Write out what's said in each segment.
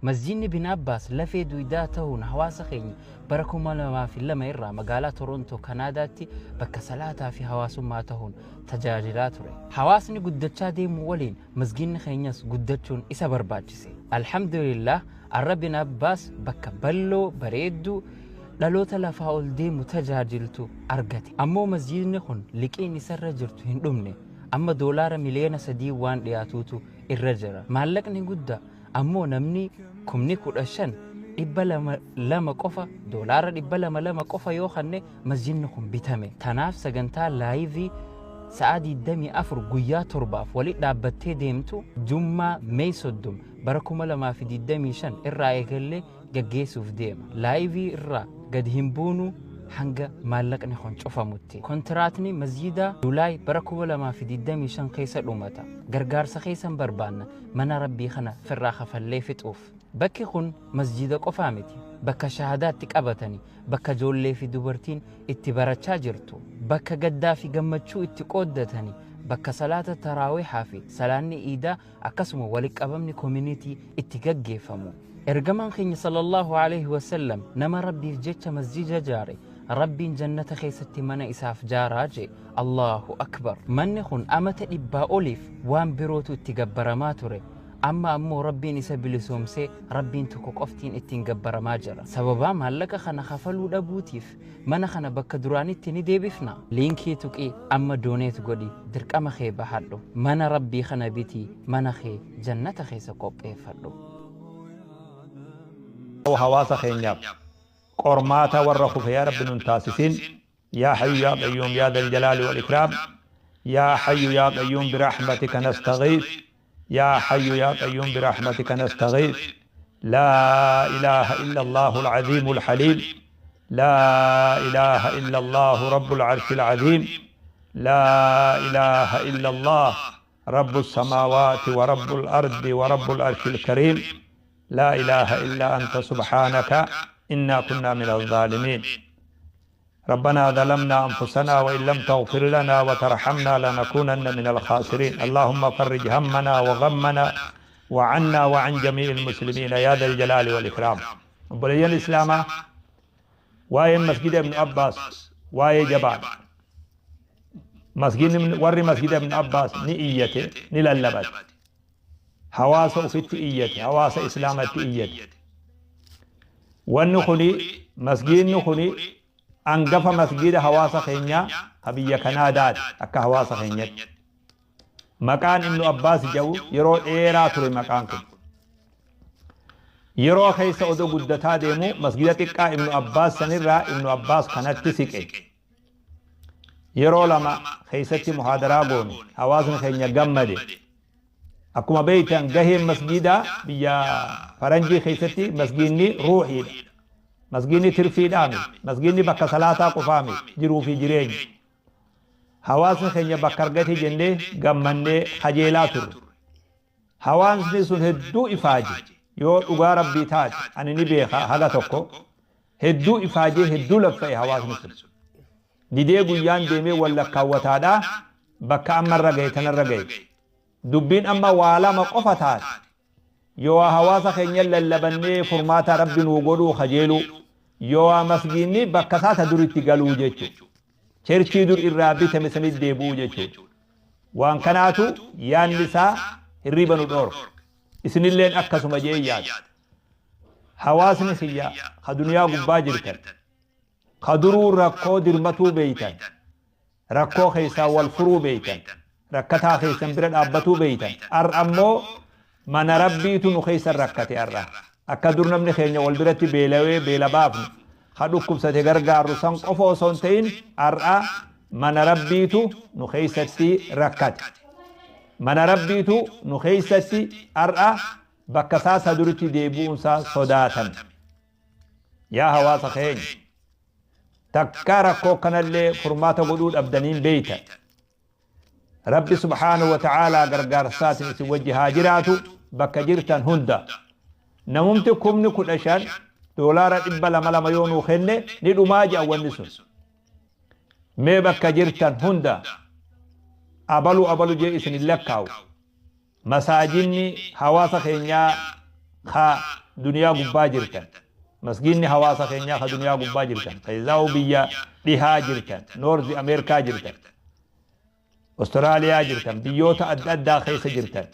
Masjiidni Bin Abbaas lafee duydaa tahuun hawaasa keenya bara 2002 irraa magaalaa Torontoo, Kanaadaatti bakka salaataa fi hawaasummaa tahuun tajaajilaa ture. Hawaasni guddachaa deemuu waliin masgiidni keenyas guddachuun isa barbaachise. Alhamdulillaah arra Bin Abbaas bakka balloo bareedduu dhaloota lafaa ol deemu tajaajiltu argate. Ammoo masjiidni kun liqiin isarra jirtu hin dhumne. Amma doolaara miliyoona 3 waan dhiyaatuutu irra jira. Maallaqni guddaa. Ammoo namni kumni 15 200 lama qofa doolaara 200 lama qofa yoo kanne masjidni kun bitame. Tanaaf sagantaa live sa'a 24 guyyaa 7f walitti dhaabbattee deemtu Jummaa May 30 bara 2025 irraa eegallee gaggeessuuf deema. Live irraa gadi hin buunu hanga maallaqni kun cufamutti. Kontiraatni masjidaa July bara 2025 keessa dhumata. Gargaarsa keessan barbaanna mana Rabbii kana firraa kafallee fixuuf. Bakki kun masjiida qofaa miti. Bakka shahaadaa itti qabatani, bakka ijoollee fi dubartiin itti barachaa jirtu, bakka gaddaa fi gammachuu itti qooddatani, bakka salaata taraawihaa fi salaanni iidaa akkasuma walitti qabamni community itti gaggeeffamu. Ergamaan keenya sallallahu alaihi wasallam nama Rabbiif jecha masjida jaare Rabbiin jannata keessatti mana isaaf jaaraa jee. Allahu akbar. Manni kun amata dhibbaa oliif waan birootu itti gabbaramaa ture. Amma ammoo Rabbiin isa bilisoomsee Rabbiin tokko qoftiin ittiin gabbaramaa jira. Sababaa maallaqa kana kafaluu dhabuutiif mana kana bakka duraanitti ni deebifna? Liinkii tuqii amma donate godhi dirqama kee bahadhu. Mana Rabbii kana bitii mana kee jannata keessa qopheeffadhu. Hawaasa keenyaaf qormaata warra kufe yaa Rabbi nun taasisin. Yaa Hayyu yaa Qayyuum yaa Dhal Jalaali wal Ikraam, yaa Hayyu yaa Qayyuum birahmatika nastaghiith, yaa Hayyu yaa Qayyuum birahmatika nastaghiith. Laa ilaaha illa Allahul Aziimul Haliim, laa ilaaha illa Allahu Rabbul Arshil Aziim, laa ilaaha illa Allah Rabbus samaawaati wa Rabbul ardi wa Rabbul Arshil Kariim, laa ilaaha illa anta subhaanaka innaa kunnaa minaz zaalimiin. ربنا ظلمنا أنفسنا وإن لم تغفر لنا وترحمنا لنكونن من الخاسرين. اللهم فرج همنا وغمنا وعنا وعن جميع المسلمين يا ذا الجلال والإكرام. Obboleeyyan Islaamaa, waa'een masgida Ibn Abbaas waa'ee jabaadha. Masgidni warri masgida Ibn Abbaas ni iyyate, ni lallabate. Hawaasa ofitti iyyate, hawaasa Islaamatti iyyate. Wanni kuni masgiidni kuni angafa masgiida hawaasa keenyaa ka biyya Kanaadaati akka hawaasa keenyatti. Maqaan Ibnu Abbaas jedhu yeroo dheeraa ture maqaan kun. Yeroo keessa odoo guddataa deemu masgida xiqqaa Ibnu Abbaas sanirraa Ibnu Abbaas kanatti siqe. Yeroo lama keessatti muhaadaraa goone, hawaasni keenya gammade. Akkuma beektan gaheen masgiidaa biyya faranjii keessatti masgiidni ruuhiidha. Masgiidni tirfiidhaa miti. Masgiidni bakka salaataa qofaa miti. Jiruu fi jireenya. Hawaasni keenya bakka argate jennee gammannee kajeelaa turre. Hawaasni sun hedduu ifaaje. Yoo dhugaa Rabbii taate ani ni beeka haga tokko hedduu ifaajee hedduu laffa'e hawaasni sun. Didee guyyaan deemee wal lakkaawwataadha bakka amma irra gahe tanarra gahe. Dubbiin amma waa lama qofa taate. Yoo waa hawaasa keenya lallabannee furmaata Rabbi nuu godhuu kajeeluu, yoo waa masgiinni bakka isaa ta duritti galuu jechuudha. Cherchii dur irraa bitame sanitti deebi'uu jechuudha. Waan kanaatu yaanni isaa hirriiba nu dhoorka. Isinilleen akkasuma je'een yaada. Hawaasni kiyya ka duniyaa gubbaa jirtan, ka duruu rakkoo dirmatuu beeytan, rakkoo keessaa wal furuu beeytan, rakkataa keessan bira dhaabbatuu beeytan, ar'a ammoo mana Rabbiitu nu keessa rakkate ar'a. Akka dur namni keenya wal biratti beelawee beela baafnu, ka dhukkubsate gargaarru san qofa osoo hin ta'in ar'a mana Rabbiitu nu keessatti rakkate. Mana Rabbiitu nu keessatti ar'a bakka isaa isa duritti deebi'uun isaa sodaatame. Yaa hawaasa keenya, takkaa rakkoo kanallee furmaata godhuu dhabdaniin beeytan. Rabbi subhaanahu wa ta'aalaa gargaarsaatiin isin wajji haa jiraatu bakka jirtan hunda. Namumti 15,000 doolaara 200 lama yoo nuu kenne ni dhumaa jedhan wanni sun. Mee bakka jirtan hunda abalu abalu jee isin hin lakkaawu. Masaajinni hawaasa keenyaa ka duniyaa gubbaa jirtan, masgiinni hawaasa keenyaa ka duniyaa gubbaa jirtan, keessaa'u biyya dhihaa jirtan, North Ameerikaa jirtan, Austraaliyaa jirtan, biyyoota adda addaa keessa jirtan,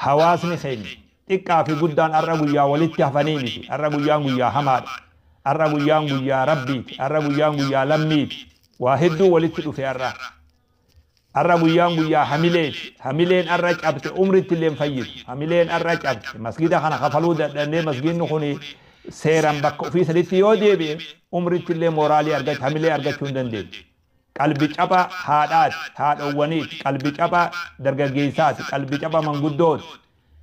hawaasni keenya xiqqaa fi guddaan har'a guyyaa walitti hafanii miti. Har'a guyyaan guyyaa hamaadha. Har'a guyyaan guyyaa Rabbiiti. Har'a guyyaan guyyaa lammiiti. Waa hedduu walitti dhufe har'a. Har'a guyyaan guyyaa hamileeti. Hamileen har'a cabte umritti illee hin fayyitu. Hamileen har'a cabte masgida kana kafaluu dadhabnee masgidni kun seeran bakka ofii sanitti yoo deebi'e umritti illee mooraalii argachuu, hamilee argachuu hin dandeenyu. Qalbi caba haadhaati, haadhowwaniiti, qalbi caba dargaggeessaati, qalbi caba manguddooti,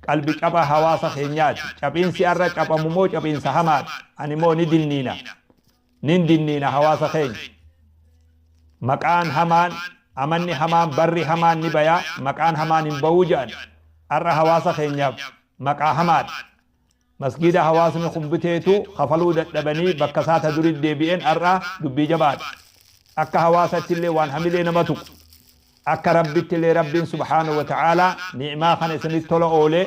qalbi caba hawaasa keenyaati. Caphiinsi har'a caphamu moo caphiinsa hamaadha. Ani moo ni dinniina. Nin dinniina hawaasa keenya. Maqaan hamaan, amanni hamaan, barri hamaan ni baya, maqaan hamaan hin ba'uu jedhan. Har'a hawaasa keenyaaf maqaa hamaadha. Masgiida hawaasni kun biteetu kafaluu dadhabanii bakka isaa ta durii deebi'een har'a dubbii jabaadha. Akka hawaasatti illee waan hamilee nama tuqu. Akka Rabbitti illee Rabbiin subhaanahu wa ta'aalaa ni'maa kana isinitti tola oolee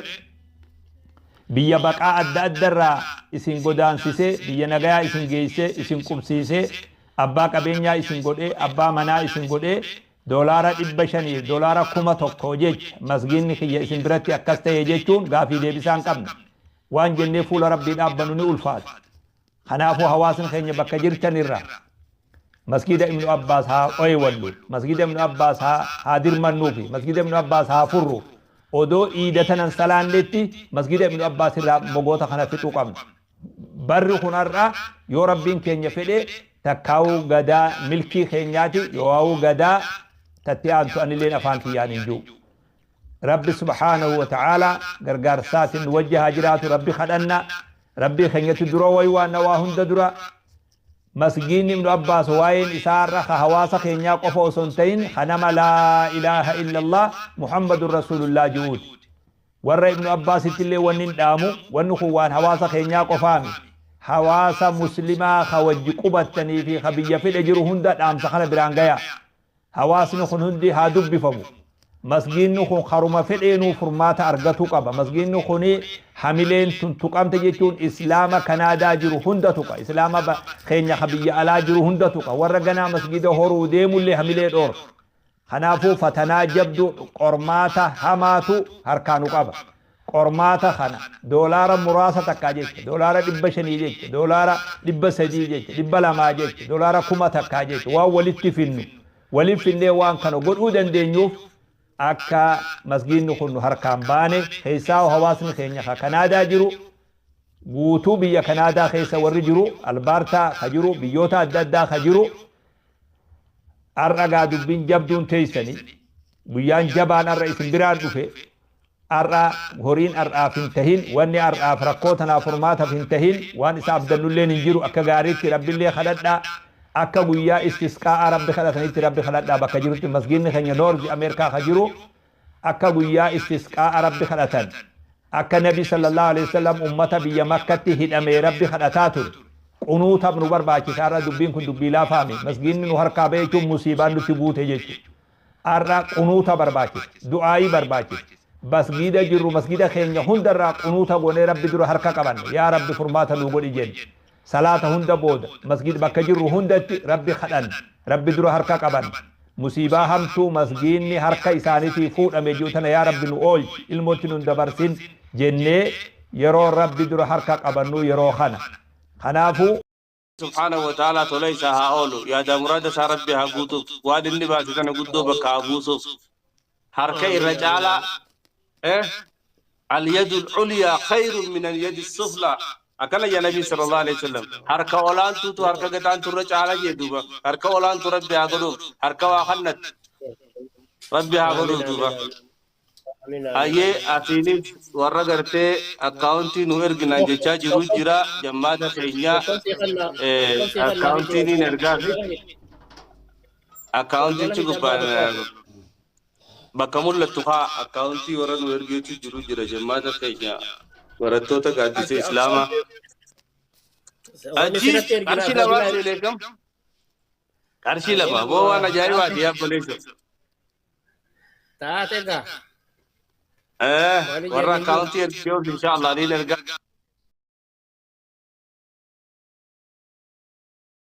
biyya baqaa adda adda irraa isin godaansisee biyya nagayaa isin geessee isin qubsiisee abbaa qabeenyaa isin godhee abbaa manaa isin godhee doolaara 500 doolaara 1000 jecha masgiinni kiyya isin biratti akkas ta'e jechuun gaafii deebisaa hin qabne. Waan jennee fuula Rabbii dhaabbannu ni ulfaata. Kanaafuu hawaasni keenya bakka jirtan irraa masgiida Ibnu Abbaas haa oywallu, masgiida Ibnu Abbaas haa dirmannuufi, masgiida Ibnu Abbaas haa furru. Odoo iida tanan salaannetti masgiida Ibnu Abbaas irraa mogoota kana fixuu qabna. Barri kun har'a yoo Rabbiin keenya fedhe takkaawuu gadaa milkii keenyaati yoowaawuu gadaa tatti aantu anilleen afaan kiyyaan hin jiru. Rabbi subhaanahu wa ta'aalaa gargaarsaatiin nu wajji haa jiraatu. Rabbi kadhanna. Rabbii keenyatti dura waywaanna waa hunda dura. Masgiinni Ibnu Abbaas waa'een isaa har'a ka hawaasa keenyaa qofa osoo hin ta'in ka nama laa ilaaha illallah Muhammadun Rasuulullah ji'uuti. Warra Ibnu Abbaasitti illee wanni hin dhaamu, wanni kun waan hawaasa keenyaa qofaami. Hawaasa muslimaa ka wajji qubattanii fi ka biyya fedhe jiru hunda dhaamsa kana biraan gayaa. Hawaasni kun hundi haa dubbifamu. Masgiinni kun karuma fedheenuu furmaata argatuu qaba. Masgiinni kun hamileen tun tuqamte jechuun Islaama Kanaadaa jiru hunda tuqa. Islaama keenya ka biyya alaa jiru hunda tuqa. Warra ganaa masgiida horuu deemullee hamilee dhoorka. Kanaafuu fatanaa jabduu, qormaata hamaatu harkaa nu qaba. Qormaata kana doolaara muraasa takkaa jecha, doolaara 500 jecha, doolaara 300 jecha, 200 jecha, doolaara 1000 jecha waan walitti finnu, walitti finnee waan kana godhuu dandeenyuuf akka masgiinni kun nu harkaan baane, keessaa hawaasni keenya ka Kanaadaa jiru, guutuu biyya Kanaadaa keessa warri jiru, Albaartaa ka jiru, biyyoota adda addaa ka jiru, har'a gaa dubbiin jabduun teessani, guyyaan jabaan har'a isin biraan dhufe. Har'a horiin har'aaf hin tahin, wanni har'aaf rakkoo tanaaf furmaataf hin tahin, waan isa abdannulleen hin jiru. Akka gaariitti Rabbillee kadhadhaa, akka guyyaa istisqaa'aa Rabbi kadhatanitti Rabbi kadhadhaa. Bakka jirutti masgiinni keenya North Ameerikaa ka jiru akka guyyaa istisqaa'a Rabbi kadhatan, akka Nabi sallallahu alaihi wasallam ummata biyya Makkatti hidhamee Rabbi kadhataa ture qunuutaaf nu barbaachisa. Har'a dubbiin kun dubbii laafaami. Masgiinni nu harkaa ba'e jechuun musiibaan nutti buute jechuudha. Har'a qunuuta barbaachisa, du'aayii barbaachisa. Masgiida jirru masgiida keenya hundarraa qunuuta goonee Rabbi dura harka qabanne, yaa Rabbi furmaata nuu godhi jenne. Salaata hunda booda masgiid bakka jirru hundatti Rabbi kadhanne, Rabbi dura harka qabanne. Musiibaa hamtuu masgiinni harka isaaniitii fuudhame jiru tana yaa Rabbi nu oolchi, ilmootti nun dabarsin jennee yeroo Rabbi dura harka qabannu yeroo kana. Kanaafuu. Subhaanahu wa ta'aalaa tola isaa haa oolu, yaadaa muraada isaa Rabbi haa guutuuf, waan inni baase tana guddoo bakka haa buusuuf. Harka irra caalaa al-yadul ulyaa khayrun min al-yadi suflaa, akkana jedha Nabii sallallahu alaihi wasallam. Harka olaantuutu harka gadaantu irra caala jee duuba. Harka olaantu Rabbi haa godhuuf, harka waa kannatti Rabbi haa godhuuf duuba. Hayyee, asiinis warra gartee akkaawuntii nu erginaan jechaa jiru jira jammaata keenya, akkaawuntii niin ergaa fi akkaawuntichi gubbaan bakka mul'attu kaa akkaawuntii warra nu ergeetu jiru jira, jammaata keenya barattoota gaaddisa Islaamaa. Achi qarshii 2 seenee kam qarshii 2 boo, waan ajaa'ibaati yaa obboleessa. Taate gaa. Warra akkaawuntii ergeef insha Allah niin ergaa.